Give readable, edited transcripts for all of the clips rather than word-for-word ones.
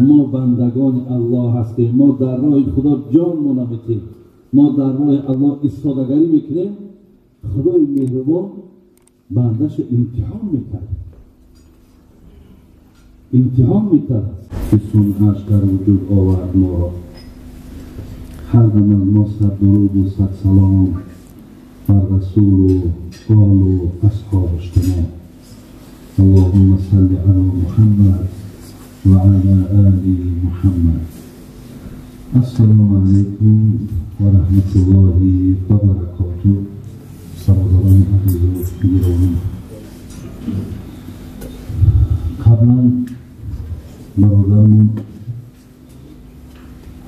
Мо бандагони Аллоҳ ҳастем, мо дар роҳи Худо ҷонмона метем, мо дар роҳи Аллоҳ истодагарӣ мекунем. Худои меҳрубон бандаашро имтиҳон мекард, имтиҳон мекард. Ки сунъаш дар вуҷуд овард моро. Ҳар дам аз мо сад дуруду сад салом бар расулу олу асҳобаш тамом. Аллоҳумма салли ало Муҳаммад ва ало оли Муҳаммад. Ассалому алайкум ва раҳматуллоҳи ва баракотуҳ. Бародарони азизу гиромӣ, қаблан бародармон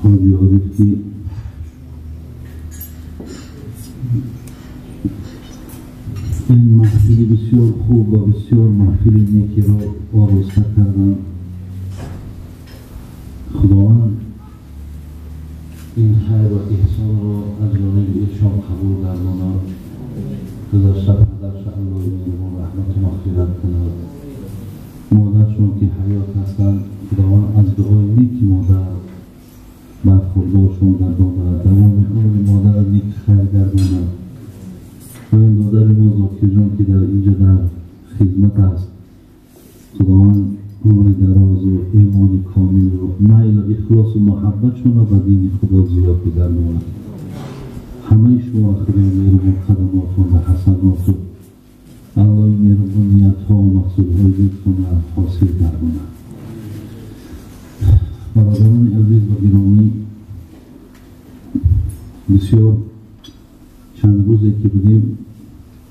ҳоҷи Ориф ки ин маҳфили бисёр хуб ва бисёр маҳфили некиро ороста карданд, Худованд ин хайр ва эҳсонро аз ҷониби эшон қабул гардонад. Гузашта падарша Аллоҳи меҳрубон раҳмату мағфират кунад. Модаршон ки ҳаёт ҳастанд, Худованд аз дуои неки модар бархурдоршон гардонад, давоми умри модарро нек хайр гардонад. Ва ин додари мо Зокирҷон ки дар инҷо дар хизмат аст, Худованд умри дарозу имони комилу майлу ихлосу муҳаббатшонро ба дини Худо зиёд бигардонад. Ҳамаи шумо Худои меҳрубон қадамотон ва ҳасаноту Аллоҳи меҳрубон ниятҳо ва мақсудҳои дилтонро ҳосил гардонад. Бародарони азиз ва гиромӣ, бисёр чанд рӯзе ки будем,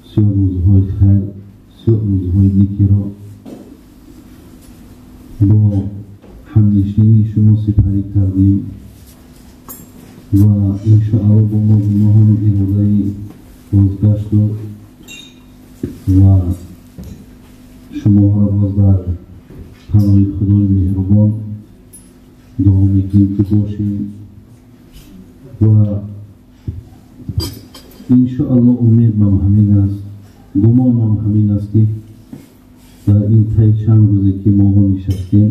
бисёр рӯзҳои хайр, бисёр рӯзҳои некиро бо ҳамнишинии шумо сипарӣ кардем ва иншоаллоҳ бо мо ҳам иродаи бозгашту ва шумоҳоро боз дар паноҳи Худои меҳрубон дуо мекунем ки бошем ва иншоаллоҳ умедмам ҳамин аст, гумонмам ҳамин аст ки дар ин таи чанд рӯзе ки моҳо нишастем,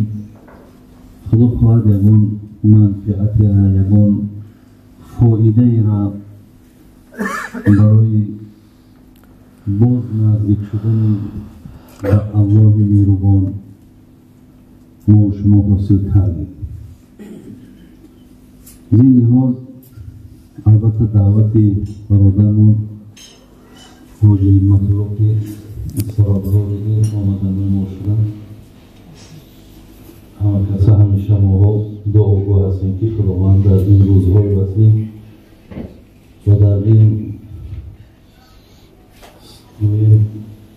Худо хоҳад ягон манфиатеро, ягон фоидаеро барои боз наздик шудани ба Аллоҳи меҳрубон мо шумо ҳосил кардем. Аз ин лиҳоз албатта даъвати бародармон ҳоҷи Ҳикматуллоҳ ки сабабгори ин омаданои мо шуданд, ҳама каса ҳамеша моҳо дуогӯ ҳастем ки Худованд дар ин рӯзҳои вазнин ва дар ин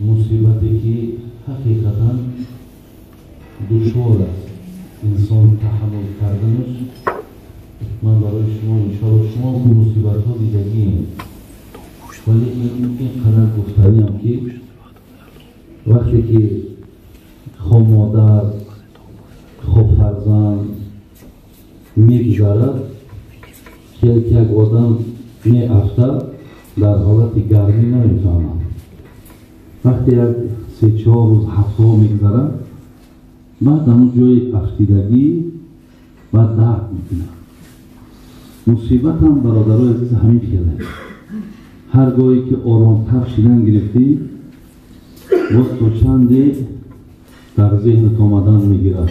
мусибате ки ҳақиқатан душвор аст инсон таҳаммул карданаш, ман барои шумо иншоаллоҳ шумо мусибатҳо дидагием, вале ин қадар гуфтаниам ки вақте ки хо модар хо фарзанд мегузарад, хеле ки як одам меафтад дар ҳолати гармӣ намефаҳмад. Вақте як се-чор рӯз ҳафтаҳо мегузарад, баъд ҳамун ҷои афтидагӣ баъд дард мекунад. Мусибатам бародарои азиз ҳамин хеле. Ҳар гоҳе ки оромтар шидан гирифтӣ, боз то чанде дар зеҳнат омадан мегирад,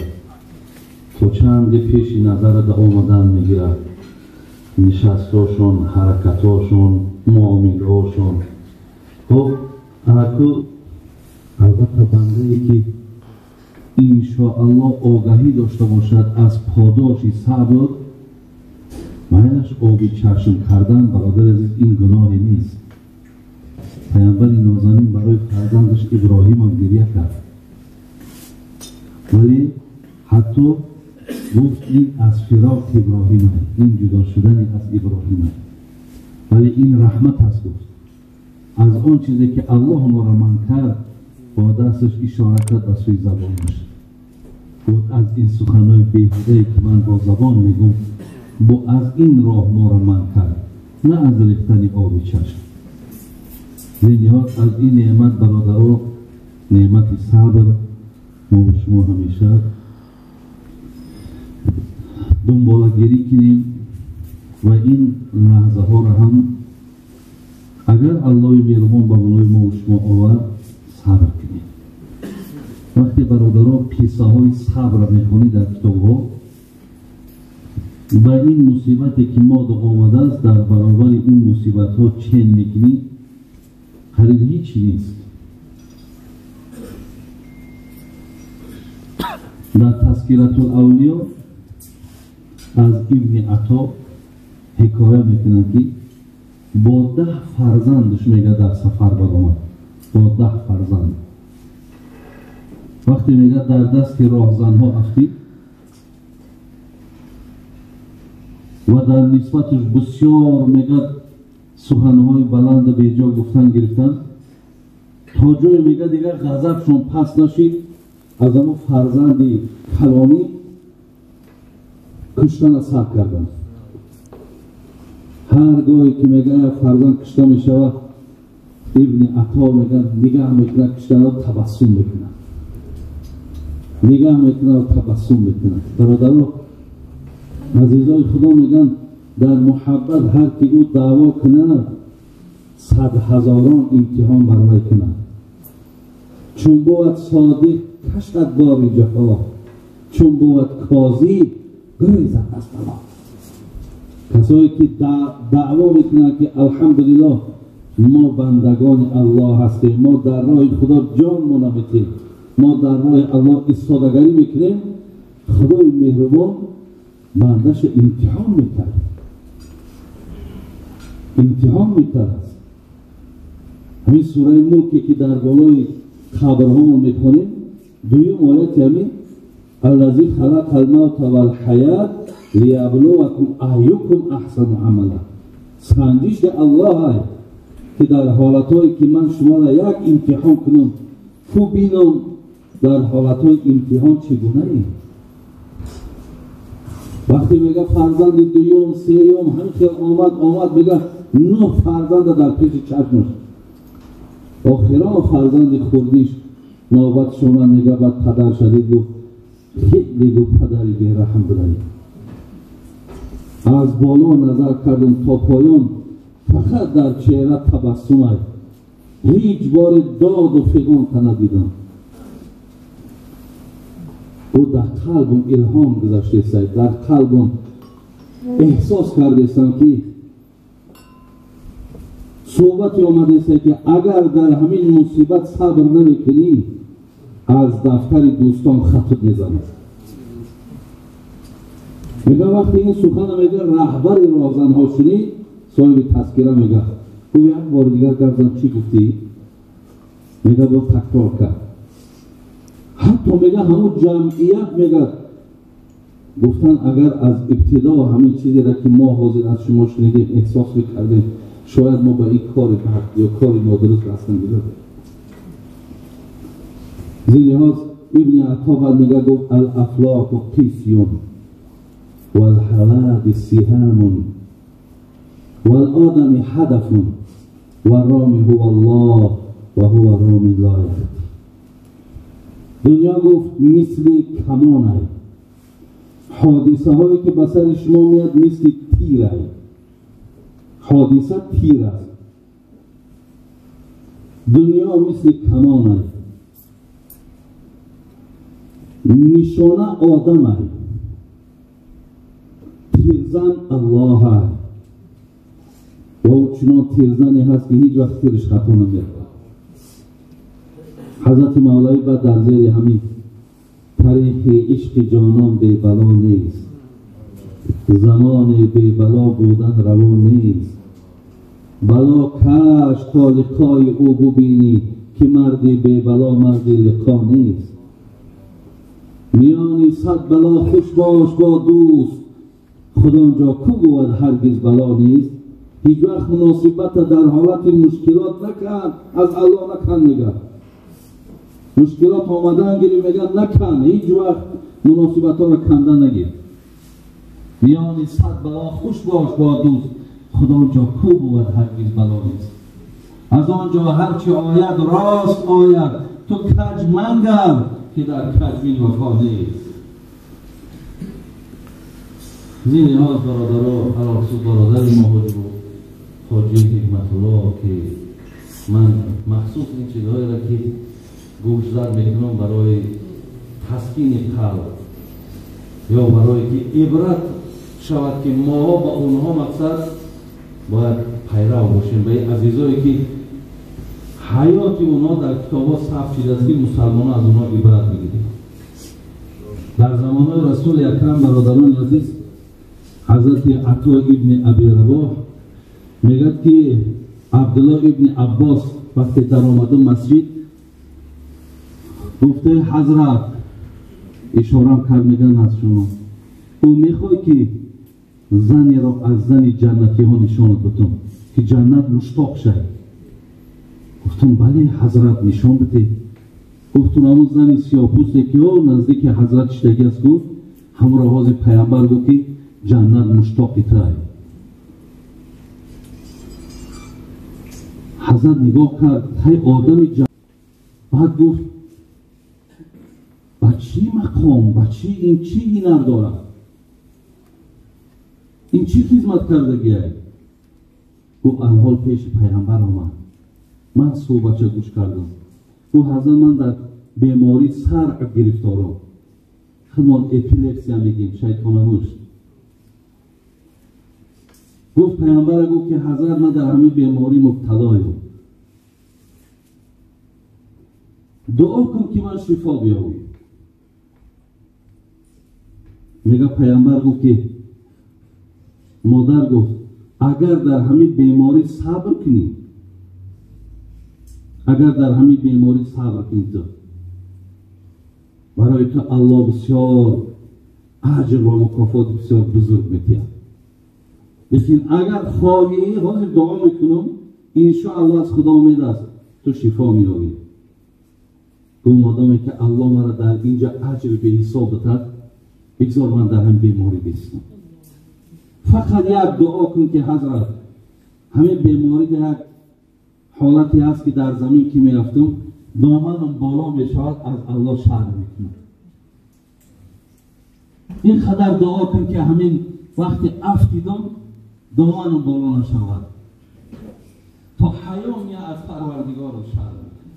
то чанде пеши назарат омадан мегирад, нишастҳошон, ҳаракатҳошон, муомилаҳошон. Хоб анаку албатта бандае ки иншоаллоҳ огаҳӣ дошта бошад аз подоши сабр, майлаш оби чашм кардан бародари азиз ин гуноҳе нест. Паямбари нозанин барои фарзандаш Иброҳимам гиря кард, вале ҳатто гуфт ин аз фироқи Иброҳим, ин ҷудо шудани аз Иброҳим, вале ин раҳмат аст гуфт. Аз он чизе ки Аллоҳ моро манъ кард, бо дасташ ишора кард ба сӯи забонаш. Гуфт аз ин суханои беҳудае ки ман бо забон мегӯм, бо аз ин роҳ моро манъ кард, на аз рехтани оби чашм. Зин лиҳоз аз ин неъмат бародаро, неъмати сабр, мо ба шумо ҳамеша дунболагирӣ кунем ва ин лаҳзаҳоро ҳам агар Аллоҳи меҳрубон ба болои мо ва шумо овард, сабр кунем. Вақте бародаро қиссаҳои сабрро мехонӣ дар китобҳо, ба ин мусибате ки мо омадааст, дар баробари он мусибатҳо чен мекунӣ, қариб ҳеҷ нест. Дар Тазкиратул Авлиё аз Ибни Ато ҳикоя мекунанд, ки бо 10 фарзандаш мега дар сафар баромад. Бо 10 фарзанд. Вақте мега дар дасти роҳзанҳо афтид ва дар нисбаташ бисёр мега суханҳои баланду беҷо гуфтан гирифтанд, то ҷое мега дигар ғазабшон пас нашид, аз ҳамон фарзанди калонӣ куштана сар карданд. Ҳар гоҳе ки мега як фарзанд кушта мешавад, Ибни Ато мега нигаҳ мекунад, куштанро табассум мекунад, нигаҳ мекунад ва табассум мекунад. Бародаро, азизои Худо, мегӯянд дар муҳаббат ҳар ки ӯ даъво кунад, 100 ҳазорон имтиҳон бар вай кунад. Чун бувад содиқ кашад бори ҷафо, чун бувад козиб гурезад аз бало. Касое ки даъво мекунанд, ки алҳамдулиллоҳ мо бандагони Аллоҳ ҳастем, мо дар роҳи Худо ҷонмона метем, мо дар роҳи Аллоҳ истодагарӣ мекунем, Худои меҳрубон бандаша имтиҳон мекард, имтиҳон мекард. Ҳамин сураи Мулке ки дар болои қабрҳомон мехонем, дуюм ояти ҳамин аллази халақал мавта вал ҳаят лияблувакум айюкум аҳсану амала. Санҷиши Аллоҳ ай ки дар ҳолатҳое ки ман шуморо як имтиҳон кунам, хуб бинам дар ҳолатҳои имтиҳон чӣ гунаем. Вақте мега фарзанди дуюм, сеюм ҳамин хел омад, мега 9 фарзанда дар пеши чашмаш. Охирон фарзанди хурдиш навбатш омад, мега баъд падар шадид гуфт: хеле гуфт падари бераҳм будаӣ. Аз боло назар кардам то поён, фақат дар чеҳра табассумай, ҳеҷ боре доду фиғон та надидам. Ӯ дар қалбам илҳом гузаштесай, дар қалбам эҳсос кардесам, ки суҳбате омадесай, ки агар дар ҳамин мусибат сабр намекунӣ, аз дафтари дӯстон хатут мезанад. Мега вақте ин сухана мега раҳбари роҳзанҳо шунид, соҳиби тазкира мега ӯ як бори дигар гап зан, чӣ гуфтӣ? Мега бо такрор кард. Ҳатто мега ҳамун ҷамъият мега гуфтан агар аз ибтидо ҳамин чизеро ки мо ҳозир аз шумо шунидем эҳсос мекардем, шояд мо ба ин кори бад ё кори нодуруст даст намезадем. Зин лиҳоз Ибни Ато баъд мега гуфт: алафлоку қисюн валҳавадис сиҳамун валодами ҳадафун варроми ҳува Аллоҳ ва ҳува роми ло яҳди. Дунё гуфт мисли камонай, ҳодисаҳое ки ба сари шумо меяд мисли тирай. Ҳодиса тир аст, дунё мисли камонай, нишона одамай, тирзан Аллоҳай. Ва ӯ чунон тирзане ҳаст, ки ҳеҷ вақт тираш хато намеравад. Ҳазрати Мавлавӣ баъд дар зери ҳамин тариқи ишқи ҷонон бебало нест, замоне бебало будан раво нест, бало каш то лиқои ӯ бубинӣ, ки марди бебало марди лиқо нест. Миёни 100 бало хуш бош бо дӯст, худонҷо ку бувад ҳаргиз бало нест. Ҳеҷ вақт муносибата дар ҳолати мушкилот накан, аз Аллоҳ накан. Мега мушкилот омадан гирӣ, мега накан, ҳеҷ вақт муносибатҳоро канда нагир. Миёни 100 бало хуш бош бо дӯст, худонҷо ку бувад ҳаргиз бало нест. Аз он ҷо ҳарчи ояд рост ояд, ту каҷ мангар, ки дар каҷбин вафо нест. Зин лиҳоз бародаро, алахусус бародари мо ҳоҷи Ҳикматулло, ки ман махсус ин чизҳоеро ки гӯшзад мекунам барои таскини қалб ё барое ки ибрат шавад, ки моҳо ба онҳо мақсад бояд пайрав бошем, ба ин азизое ки ҳаёти онҳо дар китобҳо сабт шудааст, ки мусалмонҳо аз онҳо ибрат бигирем. Дар замонҳои Расули Акрам, бародарони азиз, ҳазрати Ато ибни Аби Рабоҳ мегӯяд, ки Абдулло ибни Аббос вақте даромаду масҷид, гуфте: ҳазрат, ишорам кард, мегӯянд аз шумо, ӯ мехоҳӣ ки занеро аз зани ҷаннатиҳо нишонат бутум, ки ҷаннат муштоқ шавӣ? Гуфтум: бале, ҳазрат, нишон бидеҳ. Гуфтум: ҳамун зани сиёҳпӯсте ки ӯ наздики ҳазрат шидагӣ аст, гуфт, ҳамро ҳозир пайғамбар гуфт, ки ҷаннат муштоқи тай. Ҳазрат нигоҳ кард, ҳай одами баъд гуфт: ба чӣ мақом, ба чӣ ин чӣ ҳунар дорад, ин чӣ хизмат кардагиай? Гуфт: алҳол пеши пайғамбар омад, ман суҳбатша гӯш кардам. Гуфт: ҳазрат, ман дар беморӣ саръ гирифторам, худмон эпилепсия мегӯем, шайтонамушт. Гуфт пайғамбара, гуфт ки ҳазрат, ман дар ҳамин беморӣ мубталоем, дуо кун ки ман шифо биёбам. Мега пайғамбар гуфт ки модар гуфт: агар дар ҳамин беморӣ сабр кунӣ, агар дар ҳамин беморӣ сабр кунӣ, ту барои ту Аллоҳ бисёр аҷр ва мукофоти бисёр бузург медиҳад. Лекин агар хоҳӣ, ҳозир дуо мекунам, иншоаллоҳ аз Худо умед аст, ту шифо меёбӣ. Гуфт: модоме ки Аллоҳ маро дар инҷа аҷри беҳисоб бидиҳад, бигзор ман дар ҳамин беморӣ бистам. Фақат як дуо кун ки ҳазрат, ҳамин беморӣ як ҳолате ҳаст ки дар замин ки мерафтам, доманам боло мешавад, аз Аллоҳ шарм мекунам. Ин қадар дуо кун ки ҳамин вақти афтидам доманам боло нашавад, то ҳаё меяд аз Парвардигорам шарм мекунам.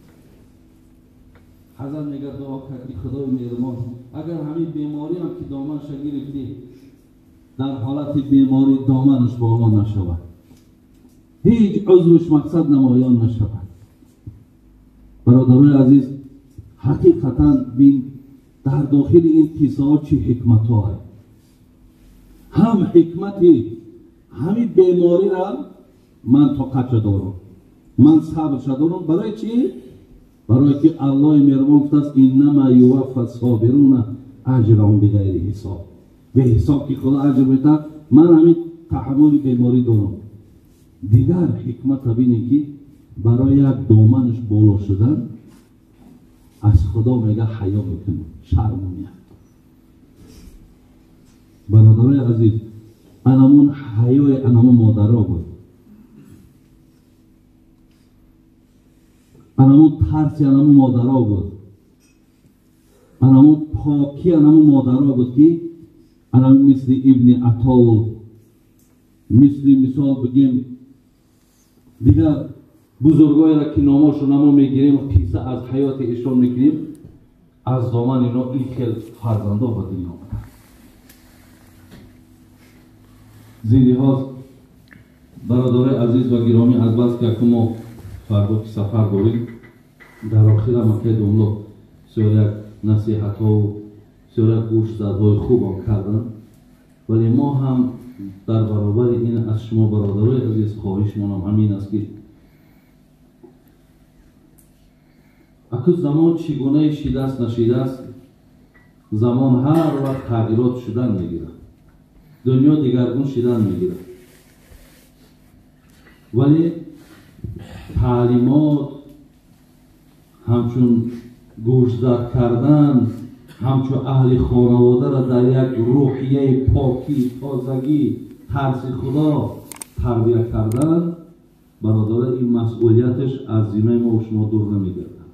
Ҳазрат мегӯяд: дуо кард ки Худои меҳрубон, агар ҳамин бемориам ки доманша гирифтӣ, дар ҳолати беморӣ доманаш боло нашавад, ҳеҷ узвш мақсад намоён нашавад. Бародарои азиз, ҳақиқатан бин дар дохили ин қиссаҳо чӣ ҳикматҳое. Ҳам ҳикмати ҳамин бемориро ман тоқатша дорам, ман сабрша дорам. Барои чӣ? Барое ки Аллоҳи меҳрубон гуфтааст: иннама юваффа собируна аҷраҳум биғайри ҳисоб. Беҳисоб ки Худо аҷр медиҳад, ман ҳамин таҳаммули беморӣ дорам. Дигар ҳикмата бинем ки барои як доманаш боло шудан аз Худо мега ҳаё мекунам, шарм меяд. Бародарои азиз, анамун ҳаёи анамун модаро буд, анамун тарси анамун модаро буд, анамун покӣ анамун модаро буд, ки анамун мисли ибни Атову, мисли мисол бигем дигар бузургоеро ки номошро мо мегирем, қисса аз ҳаёти эшон мекунем, аз доман ино ин хел фарзандо ба дунё омаданд. Зин лиҳоз бародарои азиз ва гиромӣ, аз бас ки якум мо фардо ки сафар дорем, дар охира макаи домло бисёр як насиҳатҳову бисёр як гӯшзадҳои хубам карданд, вале мо ҳам дар баробари ин аз шумо бародарои азиз хоҳишмонам ҳамин аст, ки аку замон чӣ гунае шидааст нашидааст, замон ҳар вақт тағйирот шудан мегирад, дунё дигаргун шидан мегирад, вале таълимот ҳамчун гӯшзад кардан, ҳамчун аҳли хонаводаро дар як рӯҳияи покӣ, тозагӣ, тарси Худо тарбия кардан, бародаро, ин масъулияташ аз зиммаи мо шумо дур намегардад.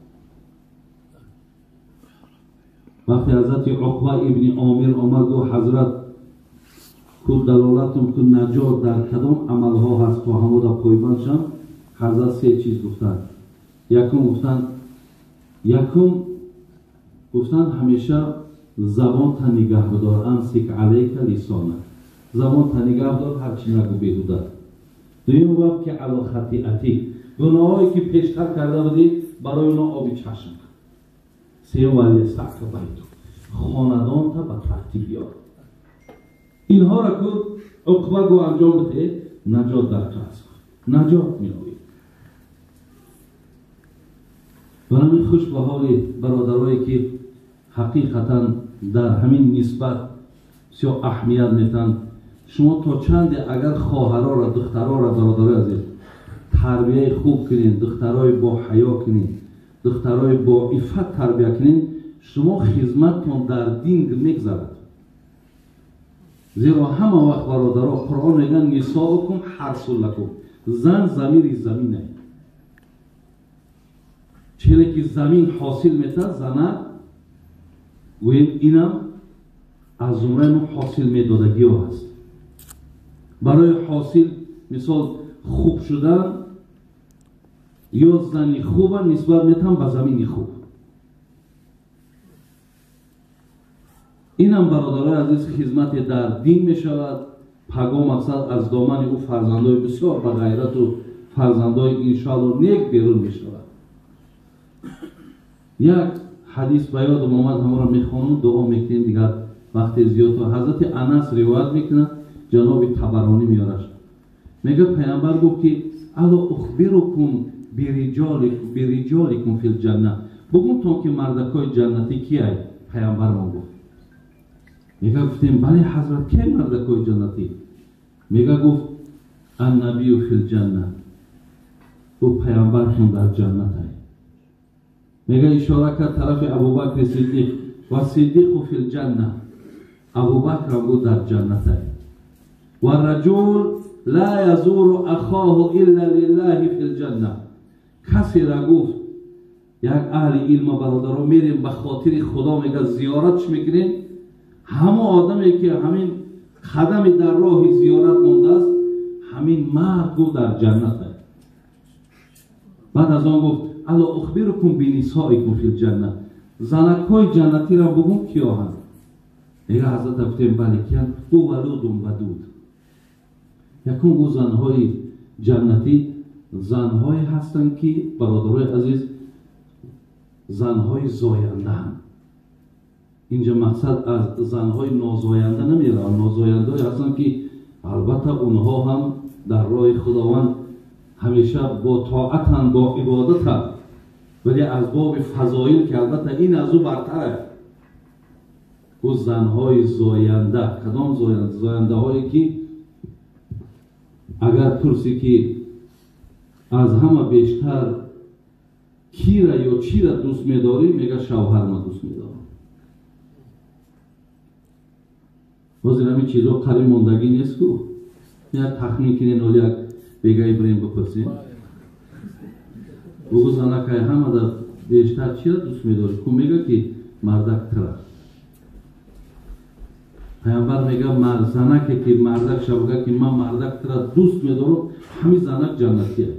Вақте ҳазрати Уқба ибни Омир омад, гуфт: ҳазрат, ку далолатум ку наҷот дар кадом амалҳо ҳаст то ҳамода пойбанд шам? Ҳазрат се чиз гуфтанд. Якум гуфтанд ҳамеша забонта нигаҳ бидор, амсик алайка лисонак, забонта нигаҳ бидор, ҳарчи нагӯ беҳуда. Дуюм, вабки ало хатиатик, гуноҳое ки пештар карда будӣ барои оно оби чашм. Сеюм, валиястака байту, хонадонта ба тартиб биёр. Инҳоро ку Уқба гу анҷом бидеҳ, наҷот дар ту аст, наҷот меёбӣ. Ва ҳамин хуш ба ҳоли бародарое ки ҳақиқатан дар ҳамин нисбат бисёр аҳамият метаҳанд. Шумо то чанде агар хоҳарора, духтарора, бародарои азиз, тарбияи хуб кунед, духтарои бо ҳаё кунед, духтарои бо иффат тарбия кунед, шумо хизматтон дар дин мегзарад. Зеро ҳама вақт бародаро Қуръон мегӯяд: нисоукум ҳарсун лакум, зан замири заминае. Чире ки замин ҳосил метавад, занак гӯем инам аз зумраи мо ҳосил медодагиҳо ҳаст. Барои ҳосил мисол хуб шудан ё зани хуба нисбат метавон ба замини хуб. Инам бародарои азиз хизмате дар дин мешавад. Паго мақсад аз домани ӯ фарзандои бисёр ба ғайрату фарзандои иншоалло нек берун мешавад. Як ҳадис ба ёдам омад, ҳамаро мехонам, дуо мекунем, дигар вақте зиёд. Ҳазрати Анас ривоят мекунад, ҷаноби Табаронӣ меораш. Мегӯяд паямбар гуфт ки ало ухбирукум бириҷоликум фил ҷанна, бугумтон ки мардакҳои ҷаннатӣ кияй? Паямбармон гуфт. Мега гуфтем: бале ҳазрат, кияй мардакҳои ҷаннатӣ? Мега гуфт: аннабию фил ҷанна, гуфт паямбартон дар ҷаннатай. Мега ишора кард тарафи Абубакри Сиддиқ: ва сиддиқу фил ҷанна, Абубакрам гуфт дар ҷаннатай. Ва раҷул ла язуру ахоҳу илла лиллаҳи фил ҷанна, касера гуфт як аҳли илма бародаро мерем ба хотири Худо, мега зиёратш мекунем, ҳамо одаме ки ҳамин қадами дар роҳи зиёрат мондааст, ҳамин мард гуфт дар ҷаннатай. Баъд аз он гуфт: ало ухбирукум бинисоикум фил ҷанна, занакҳои ҷаннатиро бугум киёҳанд? Мега ҳазрата гуфтем: бале, киянд? Гу валудун вадуд. Якум гу занҳои ҷаннатӣ занҳое ҳастанд ки бародарои азиз занҳои зояндаанд. Инҷа мақсад аз занҳои нозоянда намеравад, нозояндаҳое ҳастанд ки албатта онҳо ҳам дар роҳи Худованд ҳамеша бо тоатанд, бо ибодатанд, вале аз боби фазоил ки албатта ин аз ӯ бартар аст. Гу занҳои зоянда, кадом зоянда? Зояндаҳое ки агар пурсӣ ки аз ҳама бештар кира ё чира дӯст медорӣ, мега шавҳарма дӯст медорам. Ҳозир ҳамин чизо қариб мондагӣ нест ку? Як тахмин кунед, оли як бегаи бирем бипурсем. Бугу занакай ҳама дар бештар чира дӯст медорӣ? Ку мега ки мардак тира. Паямбар мега занаке ки мардак шабга ки ман мардак тира дӯст медорам, ҳамин занак ҷаннатия.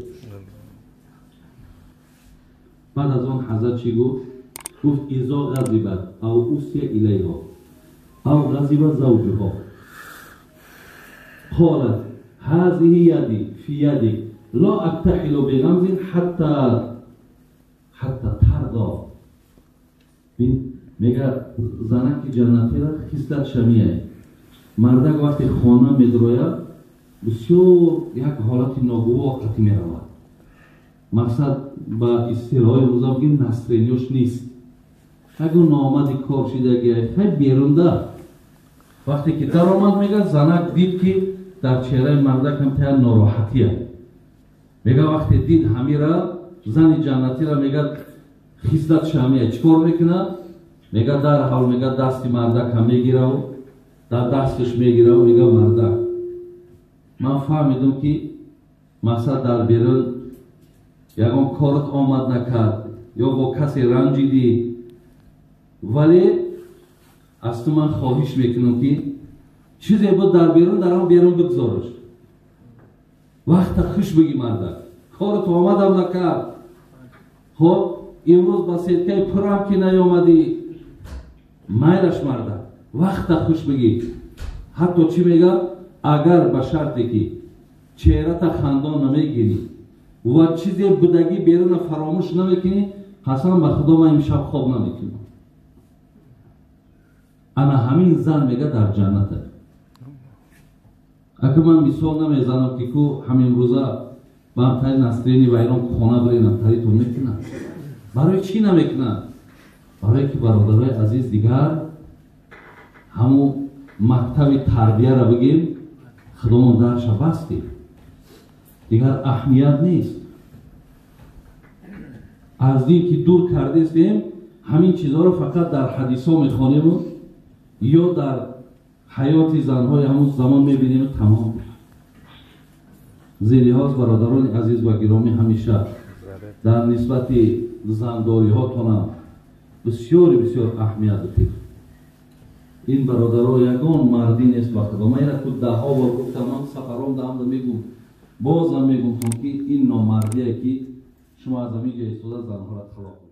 Баъд аз он ҳазрат чӣ гуфт? Гуфт: изо ғазибат ав усия илайҳо ав ғазиба завҷуҳо қолат ҳазиҳи яди фи ядик ло актаҳилу биғамзин ҳатта тардо. Мега занаки ҷаннатира хислат шамия. Мардак вақте хона медрояд бисёр як ҳолати ногувор қатӣ меравад. Мақсад ба истилоҳи рӯза бигем настроениёш нест, ягон ноомади кор шидагия, хай берунда. Вақте ки даромад, мега занак дид ки дар чеҳраи мардак ҳам тая нороҳатия. Мега вақте дид ҳамира зани ҷаннатира, мега хислат шамия чӣ кор мекунад? Мега дарҳол мега дасти мардак ҳам мегираву дар дасташ мегираву мега мардак, ман фаҳмидам ки мақсад дар берун ягон корат омад накард ё бо касе ранҷидӣ, вале Аз ту ман хоҳиш мекунам, ки чизе буд дар берун, дар он берун бигзораш. Вақта хуш бигӣ, мардак, корат омадам накард. Хоб, имрӯз ба сеткаи пурам ки наёмадӣ, майлаш, мардак, вақта хуш бигӣ. Ҳатто чӣ мегӯяд? Агар ба шарте ки чеҳрата хандон намегирӣ ва чизе будагӣ беруна фаромӯш намекунӣ, қасам ба Худо, ман имшаб хоб намекунам. Ана ҳамин зан, мега, дар ҷанната. Ака, ман мисол намезанам, ки ку ҳамин рӯза ба ҳамтари настроение вайрон хона биренам, таритон мекунам. Барои чӣ намекунад? Барое ки, бародарои азиз, дигар ҳамун мактаби тарбияра бигем, худомон дарша бастем, дигар аҳамият нест. Аз дин ки дур кардестем, ҳамин чизҳоро фақат дар ҳадисҳо мехонему ё дар ҳаёти занҳои ҳамун замон мебинему тамом. Зелиҳоз, бародарони азиз ва гиромӣ, ҳамеша дар нисбати зандориҳотонам бисёри бисёр аҳамият бидиҳед. Ин, бародаро, ягон мардӣ нест, ба Худо. Ман ина ку даҳҳо бор гуфтам, ман сафаром даҳамда мегум, бозам мегумтон, ки ин номардие, ки шумо аз ҳамин ҷо истода занҳоро талоқ